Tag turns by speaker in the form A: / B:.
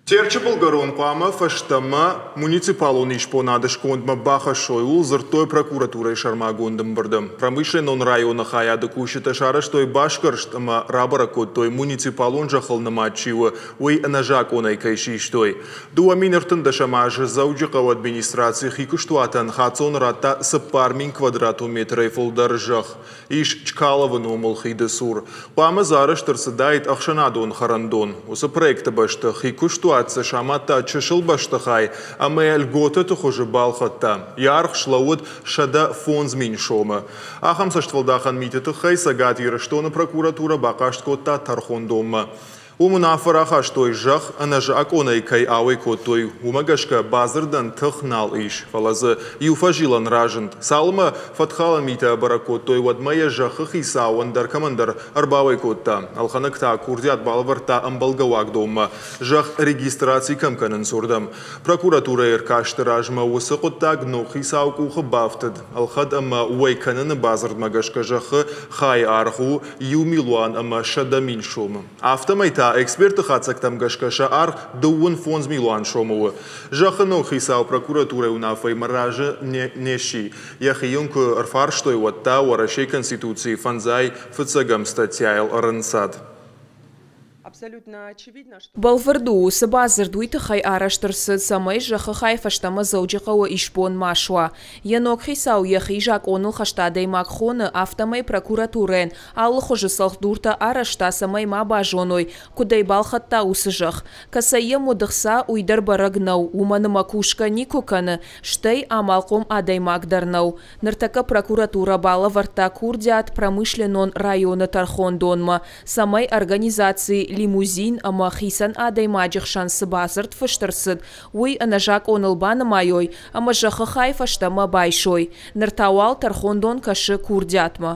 A: Терчы былгӕрон хъуамӕ фӕстӕмӕ муниципалон исбонады скондмӕ бахӕссой, ууыл дзырдтой прокуратурӕйы сӕрмагонд ӕмбырды. Промышленнон районы хайады кусджытӕ сарӕзтой басгӕрст ӕмӕ рабӕрӕг кодтой, муниципалон зӕххыл нымад чи у, уый ӕнӕзакъонӕй кӕй систой. 2013 азы Дзӕуджыхъӕуы администраци хи куыстуатӕн хаццоны радта 4000 квадратон метрӕй фылдӕр зӕхх. Ис Чкаловы номыл хиды цур. Хъуамӕ дзы арӕзт ӕрцыдаид ӕхсӕнадон хӕрӕндон. Уыцы проекты бӕсты хи куыстуат дзы самадта чысыл бӕстыхай ӕмӕ йӕ льготӕты хуызы балхӕдта. Йӕ аргъ слӕууыд 105 000 сомы. Ахӕм цӕстфӕлдахӕн миты тыххӕй Цӕгат Ирыстоны прокуратурӕ бахъаст кодта тӕрхондонмӕ. Уым уынаффӕ рахастой, зӕхх ӕнӕзакъонӕй кӕй ауӕй кодтой, уымӕ гӕсгӕ бадзырдӕн тых нал ис. Фӕлӕ дзы иу фӕзилӕн разынд. Цалынмӕ фӕткхалӕн митӕ бӕрӕг кодтой, уӕдмӕ йӕ зӕххы хицау ӕндӕр кӕмӕндӕр ӕрбауӕй кодта. Ӕлхӕнӕг та курдиат балӕвӕрдта ӕмбӕлгӕ уагдонмӕ, зӕхх регистраци кӕм кӕнынц, уырдӕм. Прокуратурӕйы ӕркасты размӕ уыцы хъуыддаг ног хицауы къухы бафтыд. Ӕлхӕд ӕмӕ уӕй кӕныны бадзырдмӕ гӕсгӕ зӕххы хайы аргъ у 1 100 000 сомы. Афтӕмӕй та экспертты хатдзӕгтӕм гӕсгӕ сӕ аргъ 35 милуан сомы у. Зӕххы ног хицау прокуратурӕйы уынаффӕимӕ разы не сси. Йӕхи йын куы ӕрфарстой, уӕд та Уӕрӕсейы Конституцийы 51-ӕм статьяйыл ӕрӕнцад.
B: Бӕлвырд у, уыцы бадзырд уый тыххӕй арӕзт ӕрцыд, цӕмӕй зӕххы хай фӕстӕмӕ Дзӕуджыхъӕуы исбон ма суа. Йӕ ног хицау йӕхи закъоныл хӕст адӕймаг хоны, афтӕмӕй прокуратурӕйӕн алы хуызы цӕлхдуртӕ арӕзта, цӕмӕй ма базоной, куыд ӕй балхӕдта уыцы зӕхх. Кӕцӕй йӕм уыд ӕхца, уый дӕр бӕрӕг нӕу, уымӕн ӕмӕ кусгӕ никуы кӕны, стӕй амалхъом адӕймаг дӕр нӕу. Ныртӕккӕ прокуратурӕ балӕвӕрдта курдиат Промышленнон районы тӕрхондонмӕ, цӕмӕй организаци «Лимузин» ӕмӕ хицӕн адӕймаджы хсӕн цы бадзырд фыст ӕрцыд, уый ӕнӕзакъоныл банымайой ӕмӕ зӕххы хай фӕстӕмӕ байсой. Ныр та уал тӕрхондон кӕсы курдиатмӕ.